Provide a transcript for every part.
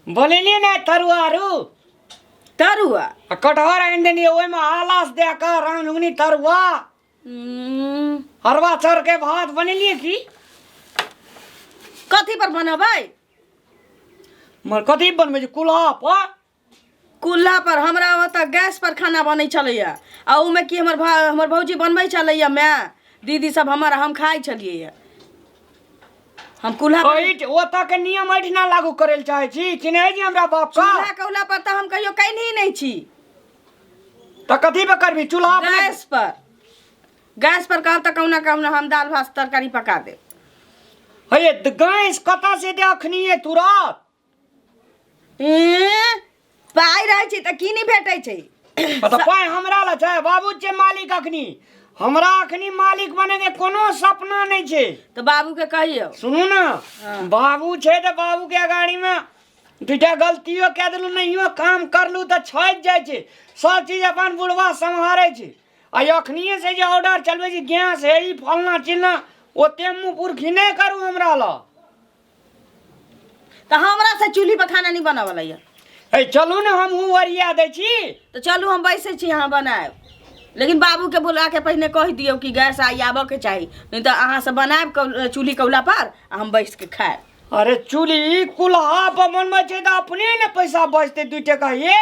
बनेलियै ने तरुआ आरू। तरुआ? आ कटहर आनि देलियै, ओहिमे आलस दए कऽ रामझुंगनी तरुआ, अरवा चाउर के भात बनेलियै की? कथी पर बनबै? मगर कथी बनबै छै? कुल्हा पर। कुल्हा पर? हमरा ओतऽ गैस पर खाना बनै छलैया आ ओहिमे की हमर हमर भौजी बनबै छलैया, माय, दीदी सब हमर, हम खाइ छलियै। हम कुल्हा पर। ओहि ओतऽ के नियम एहिठिना लागू करै लए चाहै छी? चिन्है छी हमरा बाप का? चूल्हा कौल्हा पर तऽ हम कहियो कैनही नहि छी। तऽ कथी पे करबी चूल्हा अपने? गैस पर। गैस पर कहब तऽ कहुना कहुना हम दालि भात तरकारी पका देब। हे, गैस कतऽ से दे अखनी तुरंत? ए, पाइ रहै छै तऽ की नहि भेटै छै? तऽ पाइ हमरा लए छै? बाबू छै मालिक अखनी। हमरा अखनी मालिक बने के कोनो सपना नहि छै। तऽ बाबूके कहियौ। सुनू ने। बाबू छै तऽ बाबूके अगाड़ीमे दूटा गलतियो कए देलहुँ, नहियो काम करलहुँ तऽ छजि जाइ छै। सब चीज अपन बुढ़वा सम्हारै छै। आ अखनिए से जे ऑर्डर चलबै छै, गैस हे ई फलना चिलना, ओते मुँह पुरखी नहि करू हमरा लग। तऽ हमरा से चूल्ही पर खाना नहीं बनावल है। हे, चलू ने, हमहूँ ओरिया दै छी। तऽ चलू, हम बैसै छी, अहाँ बनायब। लेकिन बाबूके बुला के पहिने कहि दियौ कि गैस आइ आबऽके चाही, नहीं तऽ अहाँ से बनायब चूल्ही कौला पर आ हम बैस के खायब। अरे, चूल्ही कुल्हा पर बनबै छै तऽ अपने ने पैसा बचतै 2 टका ये।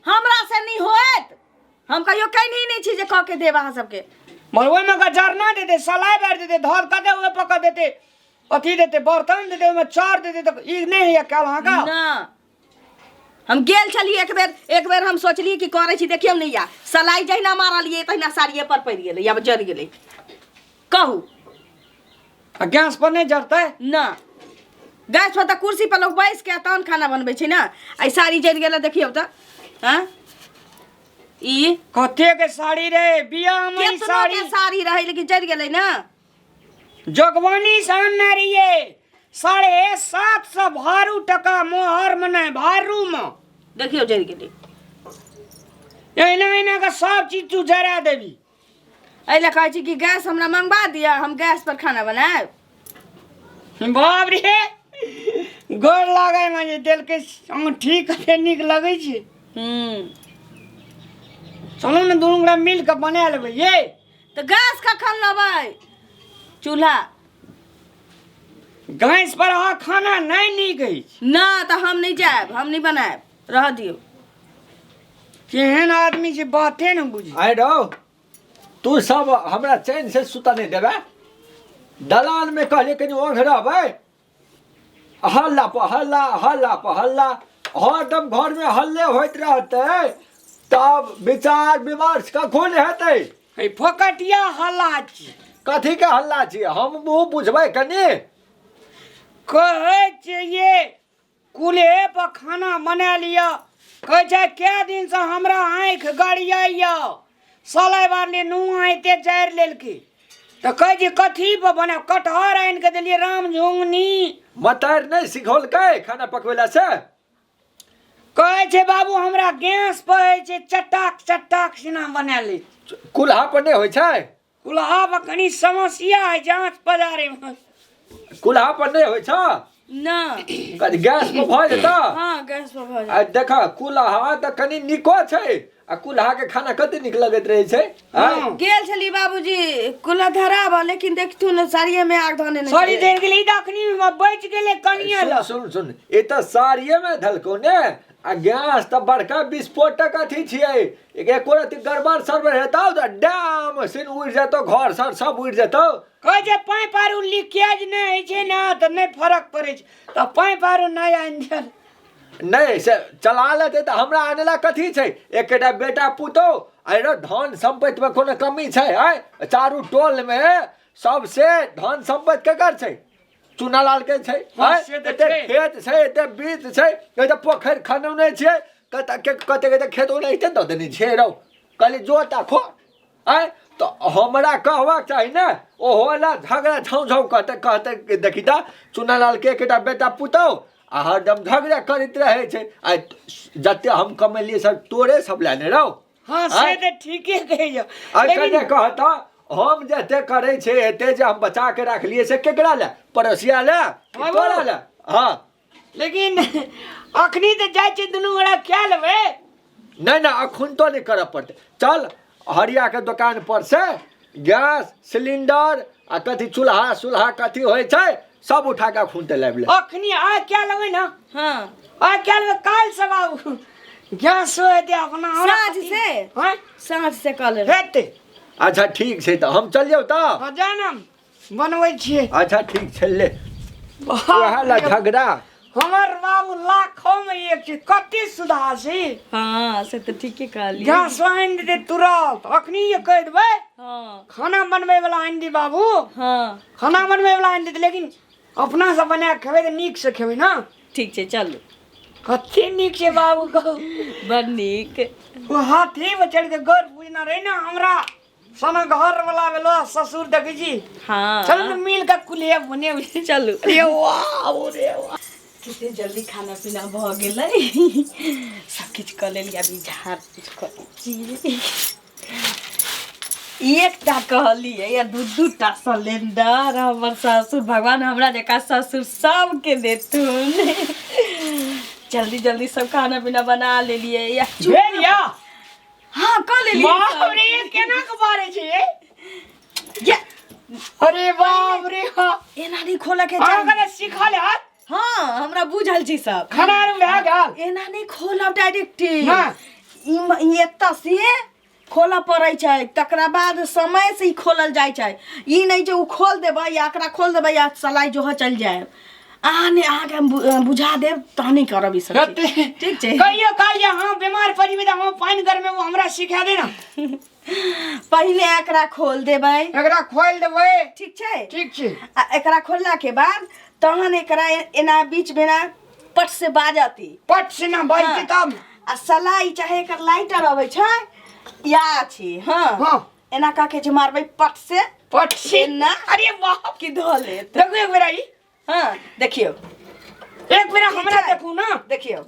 हमरा से नहीं होत। हम कहियो कैनही नहीं छी जे कऽ के देब अहाँ सबके। मगर ओहिमे का जरना देतै, सलाइ बारि देतै, धर कते ओहि पर कऽ देतै, अथी देतै, बर्तन देतै, ओहिमे चाउर देतै, तऽ ई नहि होइए कयल अहाँके? ना, हम गेल छलियै एक बेर। एक बेर हम सोचलियै कि करै छी, देखियौ ने, या सलाई जहिना मारलियै तहिना साड़िए पर पड़ि गेलै, आब जरि गेलै, कहू। आ गैस पर नहि जरतै? ना, गैस पर तऽ कुर्सी पर लोक बैस के तहन खाना बनबै छै ने। आ ई साड़ी जरि गेलै, देखियौ तऽ। हँ, ई कते के साड़ी रे बियाह में ई? केतनो साड़ी के साड़ी रहै, लेकिन जरि गेलै ने। जोगबनी से आनने रहियै, 750 भारू टका मोहर में, नहि, भारू में। देखियौ, जरि गेलै। एहिना एहिना के सब चीज तू जरा देबी। एहि लए कहै छी कि गैस हमरा मंगवा दिअ, हम गैस पर खाना बनायब। बाप रे, गोर लागै में जे देलकै अंगूठी, कते नीक लगै छै। चलू ने, दुनू गोरा मिल कऽ बना लेबै ये। तऽ गैस कखन लेबै चूल्हा? गैस पर अहाँ खाना नहि नीक अछि। ना, तऽ हम नहि जायब, हम नहि बनायब, रह दियौ। केहन आदमी छै, बाते ने बुझी। आइ रौ, तू सब हमरा चैन से सुतऽ नहि देबै। दलान में कहलियै कनि ओंघ रहबै, हल्ला पर हल्ला, हल्ला पर हल्ला, हरदम घर में हल्ले होइत रहतै तब विचार विमर्श कखन हेतै? हे, फोकटिया हल्ला छी। कथी के हल्ला छी? हम मुँह बुझबै कनि। कहै छियै कुल्हे पर खाना बना लिअ, कहै छै कए दिनसँ हमरा आँखि गड़ियाइए, सलाइ बारली नुआ एते जरि लेलकै, तऽ कहै छै कथी पर बनायब? कटहर आनि कऽ देलियै, राम झुंगनी। मतारि नहि सिखौलकै खाना पकबै लए से? कहै छै बाबू, हमरा गैस पर होइ छै, चटाक चटाक सिना बना लै। कुल्हा पर नहि होइ छै? कुल्हा पर कनि समस्या होइ छै आँच पजारैमे। कुल्हा पर नहि होइ छ? ना। कनि गैस पर भऽ जेतौ? हँ, गैस पर भऽ आ देख, कुल्हा तऽ कनि नीको छै आ कुल्हा के खाना कते नीक लगैत रहै छै, आँय? हँ। गेल छली बाबूजी कुल्हा धराबऽ, लेकिन देखथुन ने, साड़िए में आग धने नहि सॉरी छलै। जरि गेलै, ई दखनी बचि गेलै कनिए सुन लए। सुन सुन, ई तऽ साड़िए मे धलको ने, आ गैस तऽ बड़का विस्फोटक अथी छियै। एको रति गड़बड़ सड़बड़ हेतौ तऽ डैम सिन उड़ि जेतौ, घर सर सब उड़ि जेतौ। कहै छै पाइप आरू लीकेज नहि होइ छै ने तऽ नहि फरक पड़ै छै, तऽ पाइप आरू नहि आनि देल। नहि से चला लेतै तऽ हमरा आने ला कथी छै? एकेटा बेटा पुतहु। अरे, धन सम्पत्तिमे कोनो कमी छै? आँय, चारू टोलमे सबसे धन सम्पत्ति केकर छै? चुनालाल के छै। हँ, आँय, से तऽ एते छै। खेत छै, एते बीत छै, एते पोखरि खनौने छियै, कते कते कते खेत ओनाहिते दऽ देने छियै रौ। कहली जोत आ खो। आँय, तऽ हमरा कहबाक चाही ने? ओहो ला झगड़ा झाँउ झाँउ कहते कहते, देखी तऽ चुनालाल के एकेटा बेटा पुतहु आ हरदम झगड़ा करैत रहै छै। आ जते हम कमेलियै सब तोरे सब लए ने रौ। हँ, से आँय? तऽ ठीके कहैया। आ लेकिन कने कहता, हम जते करै छै, एते जे हम बचा के राखलियै से केकरा लए? पड़ोसिया लए कि बाबू। तोरा लए? हँ। लेकिन अखनी तऽ जाइ छियै दुनू गोरा खा लेबै। नहि नहि, अखन तो नहि करऽ पड़तै। चल हरिया के दोकान पर से गैस सिलेंडर आ कथी चूल्हा सुल्हा कथी होइ छै सब उठा के अखन तऽ लाबि ले। अखनी आइ कए लेबै ने? हाँ। आइ कए लेबै, काल्हि सब आबू गैस हेतै अपना हमरा। साँझ से? हँ? साँझ से कऽ लेबै। हेतै। अच्छा ठीक छै, तऽ हम चलियौ तऽ। हँ, जा ने, बनबै छियै। अच्छा ठीक छै, ले वएह ला झगड़ा। हमर बाबू लाखों में एक छै, कते सुधार छै। हाँ से तऽ ठीके कहलियै। गैस आनि देतै तुरंत, अखनी ये कहि देबै। हाँ। खाना बनबै वाला आनि दी बाबू। हाँ। खाना बनबै वाला आनि देतै, लेकिन अपना से बना के खेबै तऽ नीक से खेबै ने। ठीक छै, चलू। कते नीक छै बाबू, कहू। बड़ नीक। ओ हाथी पर चढ़ि के गौर पूजना रहै ने हमरा सन घर वाला भेलो ससुर, देखै छी। हाँ। चलू ने मिल के कुल्हे बने। चलू। अरे वाह रे वाह, कते जल्दी खाना पीना भऽ गेलै, सब किछु कऽ लेलियै। अभी झाड़ पोछ कऽ लै छियै। एकटा कहलियै या दू दूटा सिलेंडर। हमर ससुर, भगवान हमरा जकाँ ससुर सबके देथुन। जल्दी जल्दी सब खाना पीना बना लेलियै या भेल या? हाँ, कऽ लेलियै बाप सब। रे, ये केना के बारे छै ये? ये, अरे बाप रे, हाँ। एना नहि खोलऽ के अहाँ चाही। कने सिखल हत? हाँ, हमरा बुझल छै सब। खाना आर भए गेल? एना नहि खोलब डायरेक्ट। ना। ई ई एतऽ से खोलऽ पड़ै छै, तकरा बाद समय से ई खोलल जाइ छै। ई नहि जे ओ खोल देबै या एकरा खोल देबै या सलाइ जोह चलि जायब। अहाँ नहि, अहाँके हम बुझा देब तहने करब ई सब चीज। ठीक छै। कहियो काल जे अहाँ बीमार पड़िबै तऽ हम पानि गरमे ओ हमरा सिखा दे ने। पहिले एकरा खोल देबै। एकरा खोलि देबै। ठीक छै। ठीक छै। आ एकरा खोलला के बाद तहन एकरा एना बीच में ना पट से बाजती। पट से ना बाजती तब। आ सलाई चाहे एकर लाइटर अबै छै या छी। हाँ। हाँ। एना कह के जे मारबै पट से। पट से। एना। अरे बाप की धऽ लेत। देखू एक बेर ई। हाँ, देखियौ। एक बेर हमरा छै। देखू ना। देखियौ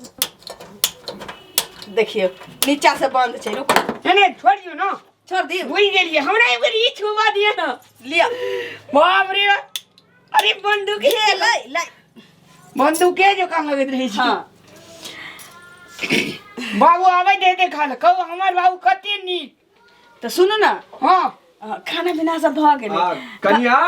देखियौ, नीचा से बंद छै, रुकू। नहीं नहीं, छोड़ दियौ ना। छोड़ दियौ। भूल गेलियै, हमरा एक बेर ई छुबा दिअ ना। लिअ। बाप रे, अरे बंदूक हे लै लै। बंदूके जकाँ लगैत रहै छै। हाँ। बाबू आबै दे देखा ले, कहू हमर बाबू कते नीक। तऽ सुनू ने। हाँ। खाना पीना सब भऽ गेलै। कनिया,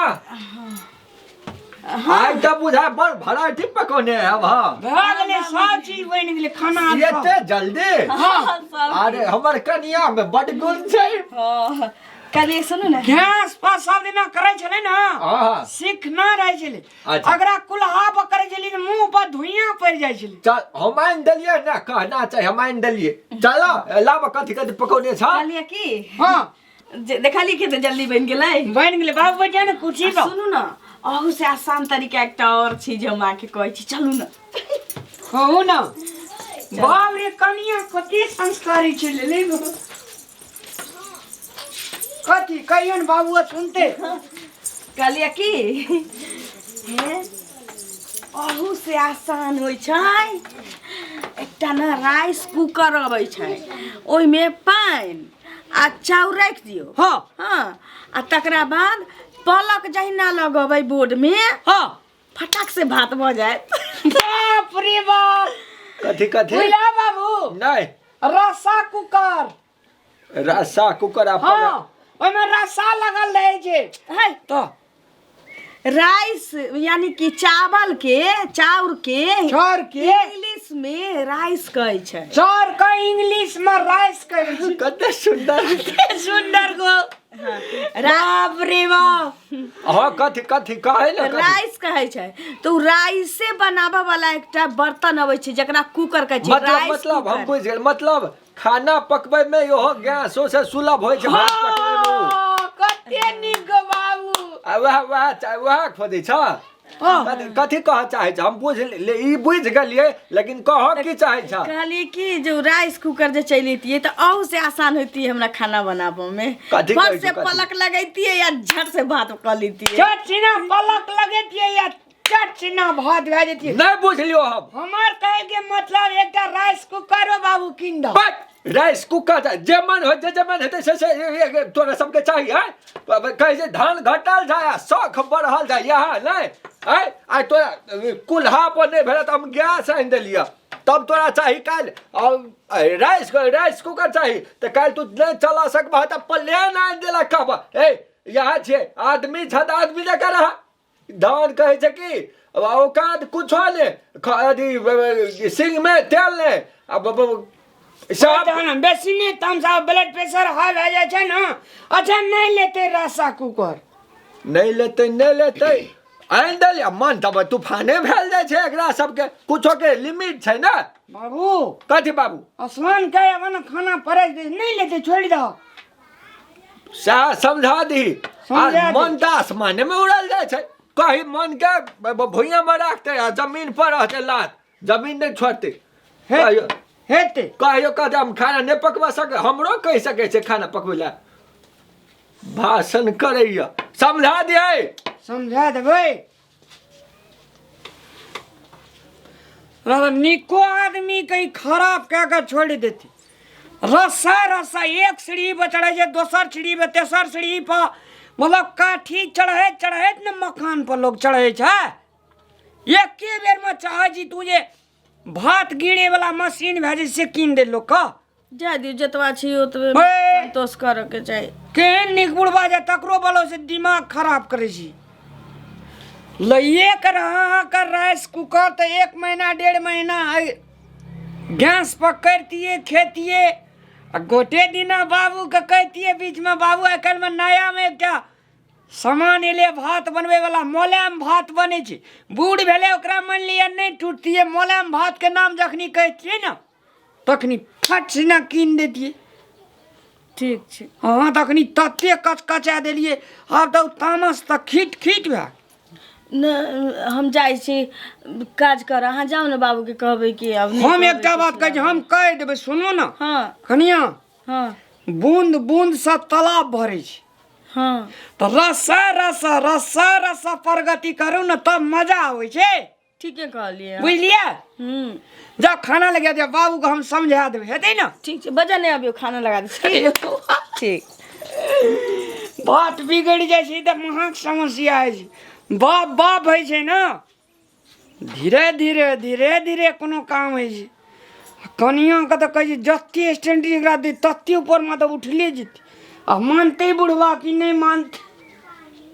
आइ तऽ बुझाय बड़ भराइटी पकौने हैब। हाँ। भऽ गेलै, सब चीज बनि गेलै खाना आर सब। एते जल्दी? हाँ, सब। अरे हमर कनिया में बड गुण छै। हाँ, कहलियै सुनू ने। गैस पर सब दिना करै छलै ने। हाँ। सीखना रहै छलै। अच्छा। अगरा कुल्हा पर करै छलै तऽ मुंह पर धुइयां पड़ि जाइ छलै। चल, हम आनि देलियै ने, कहना चाही, हम आनि देलियै। चल लाब, कथी कथी पकौने छ? कहलियै की हाँ। जे देखलियै कि तऽ जल्दी बनि गेलै। बनि गेलै बाबू, बैठे ने कुर्सी पर। सुनू ने, अहू से आसान तरीका एकटा और छी जे हम अहाँके कहै छी, चलू ने। कहू ने। बाप रे, कनिया कते संस्कारी छलै ने गो। कथी कहियो ने बाबू, सुनते। कहलियै की हे, अहू से आसान होइ छै एकटा ने राइस कुकर अबै छै, ओहिमे पानि आ चाउर राखि दियौ। हाँ। हाँ, आ तकरा बाद पलक जहिना लगबै बोर्डमे, हाँ, फटाक से भात भऽ जायत। बाप रे बाप। कथी कथी? बुझला बाबू? नहि। रसा कुकर। रसा कुकर आ हाँ, ओहिमे रसा लगल रहै छै। है तऽ राइस यानी कि चावल के, चाउर के, चाउर के इंग्लिश में राइस कहै छै। चाउर के इंग्लिश में राइस कहै छै। कते सुंदर। कते सुंदर गो, बाप रे बाप। हाँ, कथी कथी कहै ने कथी? राइस कहै छै तऽ उ राइसे बनाबऽ वाला एकटा बर्तन अबै छै जकरा कुकर कहै छै। मतलब राइस मतलब हम कुकर। बुझि गेल, मतलब खाना पकबै में इहो गैसो से सुलभ होइ छै भात पकबै में उ। हाँ, कते नीक गो बाबू। आ वएह वएह वएह खोजै छ? हाँ। कथी कथी कहऽ चाहै छ? हम बुझ ले, ई बुझि गेलियै, लेकिन कहऽ की चाहै छ? कहलियै कि जो राइस कुकर जे चलैतियै तऽ अहू से आसान होइतियै हमरा खाना बनाबऽ में। कथी फट कहै से छी, कथी? पलक लगैतियै या झट से भात कऽ लैतियै। चट सीना पलक लगैतियै या चट चिन्ना भात भए जेतियै। नहि बुझलियो हम। हमर कहै के मतलब एकटा राइस कुकरो बाबू कीन दह। बट राइस कुकर जे मन हो जे जे मन हेतै से से तोरा सबके चाही है। कहै छै धान घटल जाय आ शौख बढ़ल जाय यहाँ नहि आय। आइ तोरा कुल्हा पर नहि भेल तऽ हम गैस आनि देलियऽ, तब तोरा चाही काल्हि राइस राइस कुकर चाही तऽ काल्हि तू नहि चला सकबह तऽ प्लेन आनि देलक कहबह। ए यहाँ छियै आदमी छह तऽ आदमी जकाँ रह। धान कहै छै कि औकात कुछो ने, अथी सिंहमे तेल ने आ सब तहन बेसी नहि तमसा, ब्लड प्रेशर हाई भए जाइ छै ने। अच्छा नहि लेतै रासा कुकर? नहि लेतै, नहि लेतै, आनि देलियै। मन तब तूफाने भेल जाइ छै। एकरा सबके कुछो के लिमिट छै ने। बाबू। कथी बाबू? आसमान के अपन खाना परसि दे, नहि लेतै छोड़ि दह। सएह समझा दही। समझा आ दी। मन तऽ आसमाने मे उड़ल जाइ छै। कही मन के भुइयाँ मे राखतै आ जमीन पर रहतै, लात जमीन नहि छोड़तै। हे कहियो हेतै। कहियो कहतै हम खाना नहि पकवा सकै, हमरो कहि सकै छै खाना पकबै लए। भाषण करैया। समझा दियै। समझा देबै। निको आदमी के खराब कए कऽ छोड़ि देतै। रस्सा रस्सा एक सीढ़ी पर चढ़ै छै, दोसर सीढ़ी पर, तेसर सीढ़ी पर, मतलब काठी चढ़ैत चढ़ैत ने मकान पर लोग चढ़ै छै। एके बेरमे चाहै छी तू जे भात गिरे वाला मशीन भए जाइ से कीन दे लोकके। जाय दियौ, जतबा छी ओतबे हे! संतोष करऽ के चाही। केहन नीक बुढ़बा जाय तकरो बलो से दिमाग खराब करै छी। लइए कर अहाँके राइस कुकर तऽ 1 महीना 1.5 महीना गैस पर करितियै खेतियै आ गोटे दिना बाबूके कहितियै बीचमे, बाबू आइ काल्हिमे नयामे एकटा सामान एलै भात बनबैवला, मोलायम भात बनै छै। बूढ़ भेलै ओकरा मानि लिअ नहि टूटतियै, मोलायम भातके नाम जखनी कहितियै ने तखनी फट सिना कीन दैतियै। ठीक छै। अहाँ तखनी तते कचकचा देलियै, आब तऽ तामस तऽ खीट खीट भए न। हम जाइ छी काज कर, अहाँ जाउ ने, बाबूके कहबै कि आब नहि हम कहबै एकटा बात किछु। कहै छी, हम कहि देबै, सुनू ने। हँ। कनिया। हँ। बूंद बूंद से तालाब भरै छै। हँ। तऽ रस्सा रस्सा रस्सा रस्सा प्रगति करू ने तब मजा आबै छै। ठीके कहलियै। बुझलियै? हूँ। जाउ खाना लगा दिअ, बाबूके हम समझा देबै, हेतै ने? ठीक छै, बजा नहि अबियौ, खाना लगा दै छी। ठीक। बात बिगड़ि जाइ छै तऽ महाक समस्या होइ छै। बाप बाप होइ छै ने, धीरे धीरे धीरे धीरे कोनो काम होइ छै। कनिआँके तऽ कहै छै जते स्टैंड एकरा दै तते ऊपरमे तऽ उठले जेतै। आ मानतै बुढ़वा कि नहि मानतै?